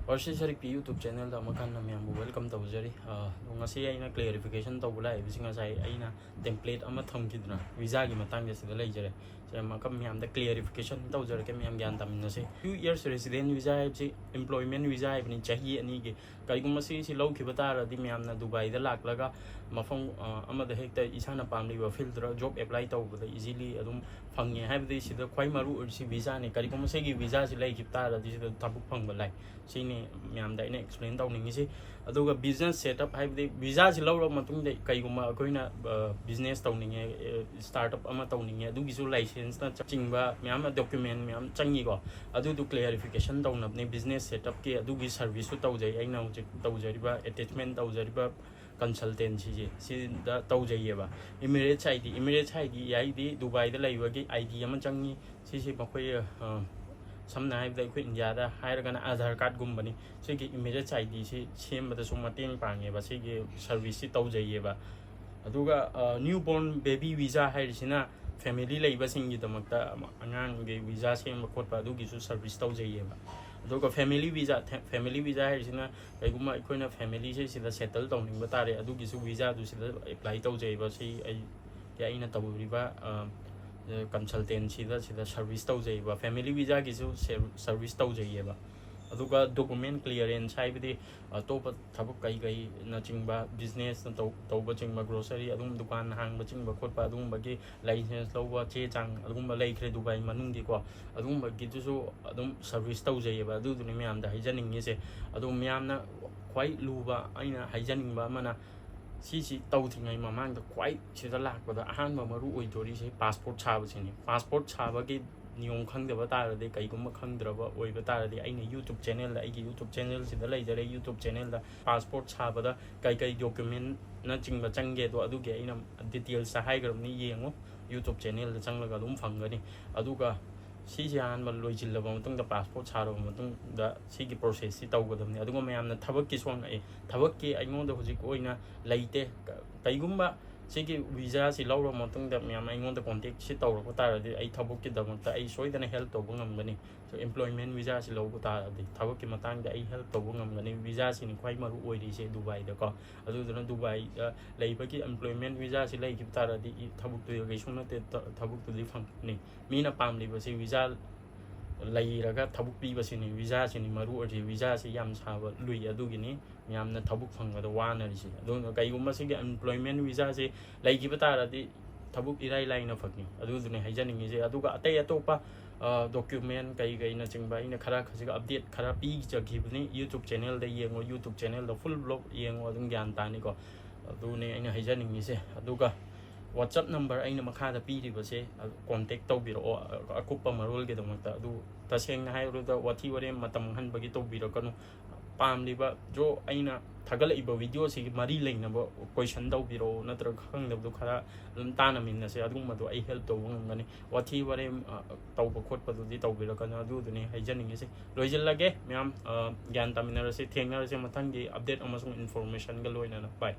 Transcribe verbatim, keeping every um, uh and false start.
ꯄꯔꯁꯤ ꯁꯔꯤꯛꯀꯤ YouTube channelꯗ ꯑꯃꯨꯛ ꯍꯟꯅ ꯃꯌꯥꯝꯕꯨ welcome ꯇꯧꯖꯔꯤ꯫ ꯑ, ꯑꯗꯣ ꯉꯁꯤ ꯑꯩꯅ clarification ꯇꯧꯕ ꯂꯥꯛꯏꯕꯁꯤ, ꯉꯁꯥꯏ ꯑꯩꯅ template ꯑꯃ ꯊꯝꯈꯤꯗꯅ, visaꯒꯤ ꯃꯇꯥꯡꯗ ꯁꯤꯗ ꯂꯩꯖꯔꯦ꯫ ꯁꯤꯗ ꯑꯃꯨꯛꯀ ꯃꯌꯥꯝꯗ clarification ꯇꯧꯖꯔꯛꯀꯦ, ꯃꯌꯥꯝ ꯒ꯭ꯌꯥꯟ ꯇꯥꯃꯤꯟꯅꯁꯤ꯫ Two years resident visa ꯍꯥꯏꯕꯁꯤ employment visa ꯍꯥꯏꯕꯅꯤ, ꯆꯍꯤ ꯑꯅꯤꯒꯤ꯫ ꯀꯔꯤꯒꯨꯝꯕ ꯁꯤꯁꯤ ꯂꯧꯈꯤꯕ ꯇꯥꯔꯗꯤ, ꯃꯌꯥꯝꯅ ꯗꯨꯕꯥꯏꯗ ꯂꯥꯛꯂꯒ ꯃꯐꯝ, ꯑ, ꯑꯃꯗ ꯍꯦꯛꯇ ꯏꯁꯥꯅ ꯄꯥꯝꯂꯤꯕ fieldꯗ job apply ꯇꯧꯕꯗ easily ꯑꯗꯨꯝ ꯐꯪꯉꯦ꯫ ꯍꯥꯏꯕꯗꯤ ꯁꯤꯗ ꯈ꯭ꯋꯥꯏ ꯃꯔꯨ ꯑꯣꯏꯔꯤꯁꯤ visaꯅꯤ꯫ ꯀꯔꯤꯒꯨꯝꯕ ꯁꯤꯒꯤ visaꯁꯤ ꯂꯩꯈꯤꯕ ꯇꯥꯔꯗꯤ, ꯁꯤꯗ ꯊꯕꯛ ꯐꯪꯕ ꯂꯥꯏ꯫ ꯁꯤꯅꯤ ꯃꯌꯥꯝꯗ ꯑꯩꯅ explain ꯇꯧꯅꯤꯡꯉꯤꯁꯤ꯫ ꯑꯗꯨꯒ business setup ꯍꯥꯏꯕꯗꯤ visaꯁꯤ ꯂꯧꯔꯕ ꯃꯇꯨꯡꯗ ꯀꯩꯒꯨꯝꯕ ꯑꯩꯈꯣꯏꯅ, ꯑ, business ꯇꯧꯅꯤꯡꯉꯦ, ꯑ, startup ꯑꯃ ꯇꯧꯅꯤꯡꯉꯦ, ꯑꯗꯨꯒꯤꯁꯨ licenseꯅ ꯆꯤꯡꯕ ꯃꯌꯥꯝ ꯑꯃ, document ꯃꯌꯥꯝ ꯆꯪꯉꯤꯀꯣ꯫ ꯑꯗꯨꯗꯨ clarification ꯇꯧꯅꯕꯅꯤ꯫ Business setupꯀꯤ ꯑꯗꯨꯒꯤ serviceꯁꯨ ꯇꯧꯖꯩ꯫ ꯑꯩꯅ ꯍꯧꯖꯤꯛ ꯇꯧꯖꯔꯤꯕ, attachment ꯇꯧꯖꯔꯤꯕ consultancyꯁꯦ ꯁꯤꯗ ꯇꯧꯖꯩꯌꯦꯕ꯫ Emirates ID, Emirates ID ꯍꯥꯏꯗꯤ ꯗꯨꯕꯥꯏꯗ ꯂꯩꯕꯒꯤ ID ꯑꯃ ꯆꯪꯉꯤ꯫ ꯁꯤꯁꯤ ꯃꯈꯣꯏ, ꯑ, ꯁꯝꯅ ꯍꯥꯏꯔꯕꯗ ꯑꯩꯈꯣꯏ ꯏꯟꯗꯤꯌꯥꯗ ꯍꯥꯏꯔꯒꯅ Aadhaar cardꯒꯨꯝꯕꯅꯤ꯫ ꯁꯤꯒꯤ Emirates IDꯁꯤ ꯁꯦꯝꯕꯗꯁꯨ ꯃꯇꯦꯡ ꯄꯥꯡꯉꯦꯕ, ꯁꯤꯒꯤ serviceꯁꯤ ꯇꯧꯖꯩꯌꯦꯕ꯫ ꯑꯗꯨꯒ, ꯑ, newborn baby visa ꯍꯥꯏꯔꯤꯁꯤꯅ family ꯂꯩꯕꯁꯤꯡꯒꯤꯗꯃꯛꯇ ꯑꯉꯥꯡꯒꯤ visa ꯁꯦꯝꯕ ꯈꯣꯠꯄ ꯑꯗꯨꯒꯤꯁꯨ service ꯇꯧꯖꯩꯌꯦꯕ꯫ ꯑꯗꯨꯒ family visa, family visa ꯍꯥꯏꯔꯤꯁꯤꯅ ꯀꯩꯒꯨꯝꯕ ꯑꯩꯈꯣꯏꯅ familyꯁꯦ ꯁꯤꯗ settle ꯇꯧꯅꯤꯡꯕ ꯇꯥꯔꯦ, ꯑꯗꯨꯒꯤꯁꯨ visaꯗꯨ ꯁꯤꯗ apply ꯇꯧꯖꯩꯌꯦꯕ꯫ ꯁꯤ ꯑꯩ, ꯑꯩꯅ ꯇꯧꯔꯤꯕ, ꯑ, consultancyꯗ ꯁꯤꯗ service ꯇꯧꯖꯩꯌꯦꯕ꯫ Family visaꯒꯤꯁꯨ ser-, service ꯇꯧꯖꯩꯌꯦꯕ꯫ ꯑꯗꯨꯒ document clearance ꯍꯥꯏꯕꯗꯤ ꯑꯇꯣꯞꯄ ꯊꯕꯛ ꯀꯩ ꯀꯩꯅꯆꯤꯡꯕ, businessꯅ ꯇꯧ-, ꯇꯧꯕꯆꯤꯡꯕ, grocery ꯑꯗꯨꯝ ꯗꯨꯀꯥꯟ ꯍꯥꯡꯕꯆꯤꯡꯕ ꯈꯣꯠꯄ, ꯑꯗꯨꯒꯨꯝꯕꯒꯤ license ꯂꯧꯕ ꯆꯦ ꯆꯥꯡ ꯑꯗꯨꯒꯨꯝꯕ ꯂꯩꯈ꯭ꯔꯦ ꯗꯨꯕꯥꯏ ꯃꯅꯨꯡꯒꯤꯀꯣ, ꯑꯗꯨꯒꯨꯝꯕꯒꯤꯗꯨꯁꯨ ꯑꯗꯨꯝ service ꯇꯧꯖꯩꯌꯦꯕ꯫ ꯑꯗꯨꯗꯨꯅꯤ ꯃꯌꯥꯝꯗ ꯍꯥꯏꯖꯅꯤꯡꯉꯤꯁꯦ꯫ ꯑꯗꯣ ꯃꯌꯥꯝꯅ ꯈ꯭ꯋꯥꯏ ꯂꯨꯕ ꯑꯩꯅ ꯍꯥꯏꯖꯅꯤꯡꯕ ꯑꯃꯅ, ꯁꯤꯁꯤ ꯇꯧꯗ꯭ꯔꯤꯉꯩ ꯃꯃꯥꯡꯗ ꯈ꯭ꯋꯥꯏ ꯁꯤꯗ ꯂꯥꯛꯄꯗ ꯑꯍꯥꯟꯕ ꯃꯔꯨ ꯑꯣꯏꯗꯣꯔꯤꯁꯦ passport ꯁꯥꯕꯁꯤꯅꯤ꯫ Passport ꯁꯥꯕꯒꯤ ꯅꯤꯌꯣꯝ ꯈꯪꯗꯕ ꯇꯥꯔꯗꯤ, ꯀꯩꯒꯨꯝꯕ ꯈꯪꯗ꯭ꯔꯕ ꯑꯣꯏꯕ ꯇꯥꯔꯗꯤ, ꯑꯩꯅ YouTube channelꯗ, ꯑꯩꯒꯤ YouTube channelꯁꯤꯗ ꯂꯩꯖꯔꯦ, YouTube channelꯗ passport ꯁꯥꯕꯗ ꯀꯩ ꯀꯩ documentꯅꯆꯤꯡꯕ ꯆꯪꯒꯦꯗꯣ, ꯑꯗꯨꯒꯤ ꯑꯩꯅ detailsꯇ ꯍꯥꯏꯈ꯭ꯔꯕꯅꯤ, ꯌꯦꯡꯉꯨ, YouTube channelꯗ ꯆꯪꯂꯒ ꯑꯗꯨꯝ ꯐꯪꯒꯅꯤ꯫ ꯑꯗꯨꯒ ꯁꯤꯁꯦ ꯑꯍꯥꯟꯕ ꯂꯣꯏꯁꯤꯜꯂꯕ ꯃꯇꯨꯡꯗ, passport ꯁꯥꯔꯕ ꯃꯇꯨꯡꯗ, ꯁꯤꯒꯤ processꯁꯤ ꯇꯧꯒꯗꯕꯅꯤ꯫ ꯑꯗꯨꯒ ꯃꯌꯥꯝꯅ ꯊꯕꯛꯀꯤꯁꯨ ꯍꯪꯉꯛꯏ, ꯊꯕꯛꯀꯤ ꯑꯩꯉꯣꯟꯗ ꯍꯧꯖꯤꯛ ꯑꯣꯏꯅ ꯂꯩꯇꯦ꯫ ꯀ-, ꯀꯩꯒꯨꯝꯕ ꯁꯤꯒꯤ ꯚꯤꯖꯥꯁꯤ ꯂꯧꯔ ꯃꯇꯨꯡꯗ ꯃꯌꯥꯝ ꯑꯩꯉꯣꯟꯗ ꯀꯣꯟꯇꯦꯛꯁꯤ ꯇꯧꯔꯛꯄ ꯇꯥꯔꯗꯤ ꯑꯩ ꯊꯕꯛꯀꯤꯗꯃꯛꯇ ꯑꯩ ꯁꯣꯏꯗꯅ ꯍꯦꯜꯞ ꯇꯧꯕ ꯉꯝꯒꯅꯤ꯫ So employment ꯚꯤꯖꯥꯁꯤ ꯂꯧꯕ ꯇꯥꯔꯗꯤ ꯊꯕꯛꯀꯤ ꯃꯇꯥꯡꯗ ꯑꯩ ꯍꯦꯜꯞ ꯇꯧꯕ ꯉꯝꯒꯅꯤ꯫ ꯚꯤꯖꯥꯁꯤꯅꯤ ꯈ꯭ꯋꯥꯏ ꯃꯔꯨ ꯑꯣꯏꯔꯤꯁꯦ ꯗꯨꯕꯥꯏꯗꯀꯣ꯫ ꯑꯗꯨꯗꯨꯅ ꯗꯨꯕꯥꯏꯗ ꯂꯩꯕꯒꯤ employment ꯚꯤꯖꯥꯁꯤ ꯂꯩꯈꯤꯕ ꯇꯥꯔꯗꯤ ꯊꯕꯛꯇꯨꯗꯤ ꯀꯩꯁꯨ ꯅꯠꯇꯦ, ꯊꯕꯛꯇꯨꯗꯤ ꯐꯪꯒꯅꯤ꯫ ꯃꯤꯅ ꯄꯥꯝꯂꯤꯕꯁꯤ ꯚꯤꯖꯥ ꯂꯩꯔꯒ ꯊꯕꯛ ꯄꯤꯕꯁꯤꯅꯤ꯫ ꯚꯤꯖꯥꯁꯤꯅꯤ ꯃꯔꯨ ꯑꯣꯏꯔꯤꯁꯤ꯫ ꯚꯤꯖꯥꯁꯤ ꯌꯥꯝ ꯁꯥꯕ ꯂꯨꯏ, ꯑꯗꯨꯒꯤꯅꯤ ꯃꯌꯥꯝꯅ ꯊꯕꯛ ꯐꯪꯕꯗ ꯋꯥꯅꯔꯤꯁꯤ꯫ ꯑꯗꯨꯅ ꯀꯩꯒꯨꯝꯕ ꯁꯤꯒꯤ employment ꯚꯤꯖꯥꯁꯤ ꯂꯩꯈꯤꯕ ꯇꯥꯔꯗꯤ ꯊꯕꯛ ꯏꯔꯥꯏ ꯂꯥꯏꯅ ꯐꯪꯉꯤ꯫ ꯑꯗꯨꯗꯨꯅꯤ ꯍꯥꯏꯖꯅꯤꯡꯉꯤꯁꯦ꯫ ꯑꯗꯨꯒ ꯑꯇꯩ ꯑꯇꯣꯞꯄ document ꯀꯩ ꯀꯩꯅꯆꯤꯡꯕ ꯑꯩꯅ ꯈꯔ ꯈꯖꯤꯛ update ꯈꯔ ꯄꯤꯖꯈꯤꯕꯅꯤ YouTube channelꯗ ꯌꯦꯡꯉꯣ, YouTube channelꯗ full vlog ꯌꯦꯡꯉꯣ, ꯑꯗꯨꯝ ꯒ꯭ꯌꯥꯟ ꯇꯥꯅꯤꯀꯣ꯫ ꯑꯗꯨꯅꯤ ꯑꯩꯅ ꯍꯥꯏꯖꯅꯤꯡꯉꯤꯁꯦ꯫ ꯑꯗꯨꯒ WhatsApp number ꯑꯩꯅ ꯃꯈꯥꯗ ꯄꯤꯔꯤꯕꯁꯦ contact ꯇꯧꯕꯤꯔꯛꯑꯣ꯫ ꯑꯀꯨꯞꯄ ꯃꯔꯣꯜꯒꯤꯗꯃꯛꯇ꯫ ꯑꯗꯨ ꯇꯁꯦꯡꯅ ꯍꯥꯏꯔꯕꯗ ꯋꯥꯊꯤ ꯋꯥꯔꯦꯝ ꯃꯇꯝ ꯃꯥꯡꯍꯟꯕꯒꯤ ꯇꯧꯕꯤꯔꯛꯀꯅꯨ꯫ ꯄꯥꯝꯂꯤꯕ ꯖꯣ ꯑꯩꯅ ꯊꯥꯒꯠꯂꯛꯏꯕ ꯚꯤꯗꯤꯑꯣꯁꯤꯒꯤ ꯃꯔꯤ ꯂꯩꯅꯕ ꯀꯣꯏꯁꯟ ꯇꯧꯕꯤꯔꯛꯑꯣ, ꯅꯠꯇ꯭ꯔꯒ ꯈꯪꯗꯕꯗꯣ ꯈꯔ ꯑꯗꯨꯝ ꯇꯥꯟꯅꯃꯤꯟꯅꯁꯦ꯫ ꯑꯗꯨꯒꯨꯝꯕꯗꯣ ꯑꯩ ꯍꯦꯜꯞ ꯇꯧꯕ ꯉꯝꯒꯅꯤ꯫ ꯋꯥꯊꯤ ꯋꯥꯔꯦꯝ ꯇꯧꯕ ꯈꯣꯠꯄꯗꯨꯗꯤ ꯇꯧꯕꯤꯔꯛꯀꯅꯨ꯫ ꯑꯗꯨꯗꯨꯅꯤ ꯍꯥꯏꯖꯅꯤꯡꯉꯤꯁꯦ꯫ ꯂꯣꯏꯁꯤꯜꯂꯒꯦ ꯃꯌꯥꯝ꯫ ꯒ꯭ꯌꯥꯟ ꯇꯥꯃꯤꯟꯅꯔꯁꯤ, ꯊꯦꯡꯅꯔꯁꯤ ꯃꯊꯪꯒꯤ update ꯑꯃꯁꯨꯡ informationꯒ ꯂꯣꯏꯅꯅ꯫ Bye꯫